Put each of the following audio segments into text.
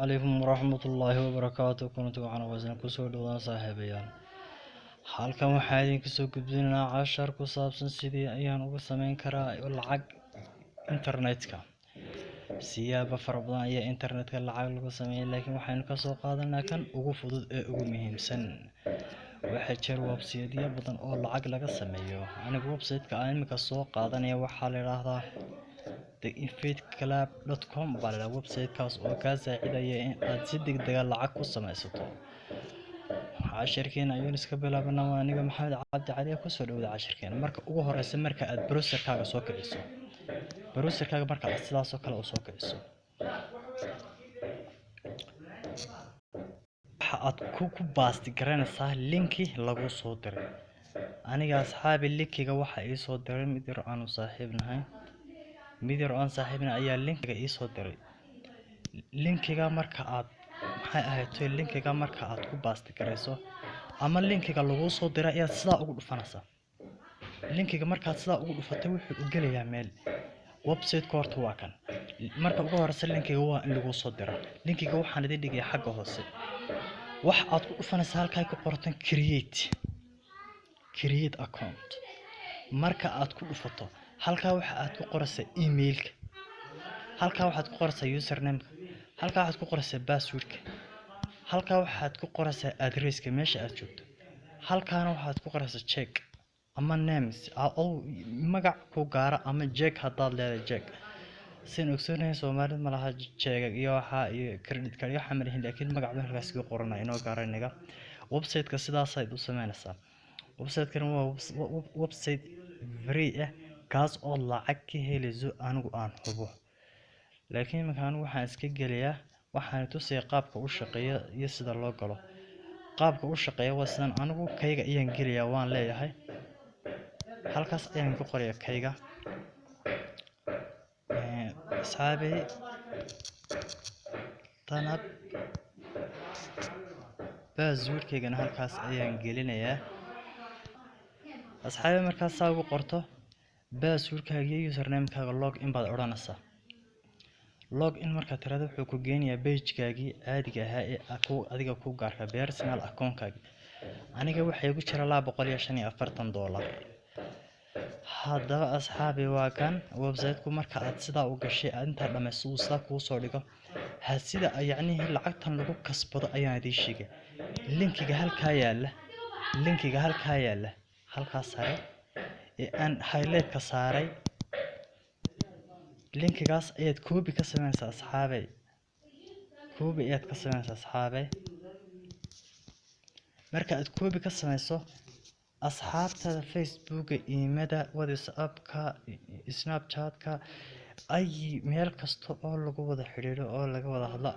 Calaykum waraxmatullaahi wabarakaatu. Kulanti waxaan waysan kusoo dhowaan saaxiibayaal. Halkan waxaan idinka soo gudbinaynaa cashar ku saabsan sidii ayaan uga sameyn karaa lacag internetka. Siyaabo fara badan ayaa internetka lacag lagu sameeya, laakiin waxaynu kasoo qaadanaa kan ugu fudud ee ugu muhiimsan. Waxaa jira website-yo badan oo lacag laga sameeyo. Anigu website-ka aan imika soo qaadanaya waxaa la yidhaahdaa theinviteclub.com baa la yidhahdaa, website-kaas oo kaa saacidaya in aad si degdeg ah lacag ku samaysato. Cashirkeena ayuun iska bilaabana. Waa aniga Maxamed Cabdi Cali, kusoo dhawada cashirkeena. Marka ugu horeysa, marka aad browserkaaga soo kiciso, browserkaaga marka aad sidaas oo kale u soo kiciso, waxa aad ku paste garanaysaa linki lagu soo diray. Aniga asxaabi, linkiga waxa ii soo diray mid yar aanu saaxiib nahay, mid yar oo aan saaxiibnahay ayaa linkiga ii soo diray. Linkiga marka aad, maxay ahayd, linkiga marka aad ku paste garayso ama linkiga lagu soo diray ayaad sidaa ugu dhufanaysaa. Linkiga markaad sidaa ugu dhufatay, wuxuu u gelayaa meel website-ka. Horta waa kan. Marka ugu horeysa linkiga waa in lagu soo diro. Linkiga waxaan idin dhigaya xagga hoose. Wax aad ku dhufanaysaa halkaa ku qoratan create account. Marka aad ku dhufato halkaa, waxa aad ku qoraysaa emailka, halkaa waxaad ku qoraysaa username-ka, halkaa waxaad ku qoraysaa password-ka, halkaa waxaad ku qoraysaa address-ka meesha aad joogto, halkaana waxaad ku qoraysaa check ama names, magac ku gaara ama check haddaad leedahay check. Sidaan ogsoonahay, Soomaalida ma laha jeegag iyo waxaa iyo credit card iyo waxaa ma lihin, laakiin magac baan halkaas kaga qorana inoo gaara inaga. Website-ka sidaasaad u sameynaysaa. Website-kan waa website free ah, kaas oo lacag ka helayso, anigu aan hubo. Laakiin iminka anigu waxaan iska gelayaa, waxaan tusaya qaabka u shaqeeya iyo sida loo galo. Qaabka u shaqeeya waa sidan. Anigu kayga ayaan gelayaa, waan leeyahay, halkaas ayaan ku qoraya kayga, asxaabey Danab. Passwordkaygana halkaas ayaan gelinayaa, asxaabi. Markaas saa ugu qorto passwordkaaga iyo usernamekaaga, log in baad odhanaysaa. Log in markaad tirahdo, wuxuu ku geenayaa pagekaagii caadiga ahaa ee adiga ku gaarka, personal account-kaagi. Aniga waxaa igu jira $245. Haddaba asxaabi, waa kan website-ku. Marka aad sidaa u gashay, aad intaa dhammaysto, uu sidaa kuu soo dhigo, ha sida yacnihii lacagtan lagu kasbado ayaan idiin sheegay. Linkiga halkaa yaalla, linkiga halkaa yaalla, halkaa sare ee aan highlight-ka saaray, linkigaas ayaad copy ka sameynaysaa, asxaabey. Copy ayaad ka sameynaysaa, asxaabey. Marka aad copy ka sameyso, asxaabtada Facebooka, emailada, WhatsAppka, Snapchatka, ay meel kasta oo lagu wada xiriiro oo laga wada hadlo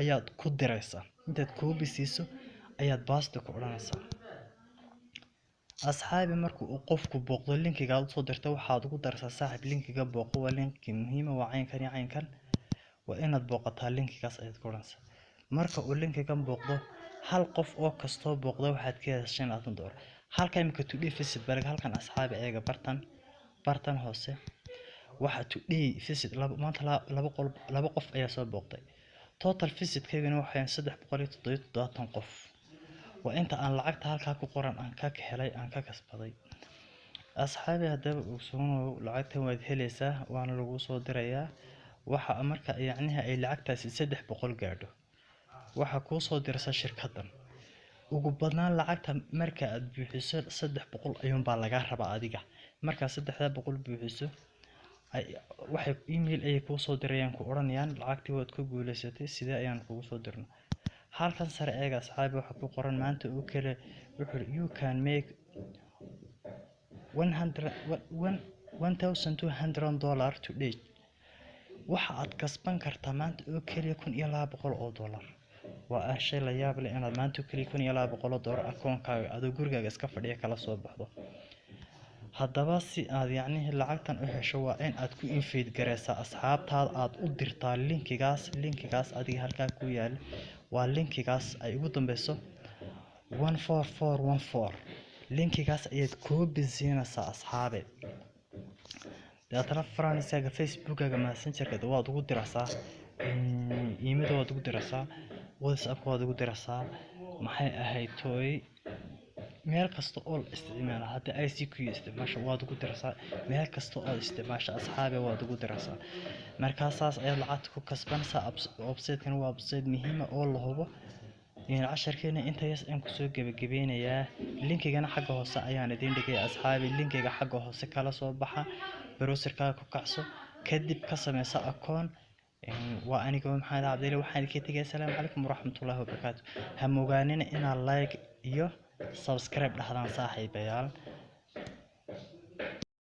ayaad ku diraysaa. Intaad copy siiso ayaad paste ku odhanaysaa. Asxaabi, marka uu qofku booqdo linkiga aad usoo dirtay, waxaad ugu daraysaa: "Saaxiib, linkiga booqo, waa linki muhiim ah, waa caynkan iyo caynkan, waa inaad booqataa linkigaas," ayaad ku odhanaysaa. Marka uu linkigan booqdo, hal qof oo kastoo booqda waxaad ka helaysaa $25. Halka imika today visit baa halkan, asxaabi, eega bartan hoose. Waxa today visit laba, maanta laba qol, laba qof ayaa soo booqday. Total visit-kaygana waxay 377 qof. Waa inta aan lacagta halkaa ku qoran aan ka helay, aan ka kasbaday. Asxaabi, haddaba ogsoonow, lacagtan waad helaysaa, waana lagu soo dirayaa. Waxa marka yacnihi ay lacagtaasi 300 gaadho, waxaa kuu soo diraysaa shirkaddan. Ugu badnaan lacagta marka aad buuxiso 300 ayuunbaa lagaa rabaa adiga. Markaa 300 buuxiso, waxay email ayay kuu soo dirayaan, ku odhanayaan: "Lacagtii waad ku guuleysatay, sidee ayaan kugu soo dirnay?" Halkan sare eega, asxaabi, waxa ku qoran maanta oo kale. Wuxuu "You can make one hundred one $1,200 today." Waxa aad kasban kartaa maanta oo keliya $1,200. Waa shay la yaab leh inaad maanta oo keliya $1,200 akoonkaaga adoo gurigaaga iska fadhiya kala soo baxdo. Haddaba si aad yacnihii lacagtan u hesho, waa in aad ku invite gareysaa asxaabtaada, aad u dirtaa linkigaas. Linkigaas adiga halkaa ku yaala waa linkigaas ay ugu dambeyso 14414. Linkigaas ayaad copy siinaysaa, asxaabe. Dabeetana friendskaaga, Facebookkaaga, Messengerka waad ugu diraysaa. Email waad ugu diraysaa, WhatsApp waad ugu diraysaa, maxay ahayd tooy, meel kasta oo la isticmaalo. Haddii ICQ isticmaasho, waad ugu diraysaa. Meel kasta oo isticmaasho, asxaabi, waad ugu diraysaa. Markaa saas ayaad lacagta ku kasbanaysaa. Website-kan waa website muhiim ah oo la hubo. Casharkeena intaas ayaan kusoo gebagabeynayaa. Linkigana xagga hoose ayaan idiin dhigay, asxaabi. Linkiga xagga hoose kala soo baxa, browserkaaga ku kacso, kadib ka sameysa akoon. Waa aniga Maxamed Cabdile, waxaan idinka tegay asalaamu calaykum waraxmatullaahi wabarakaatu. Ha mogaanina inaad like iyo subscribe dhahdaan, saaxiibayaal.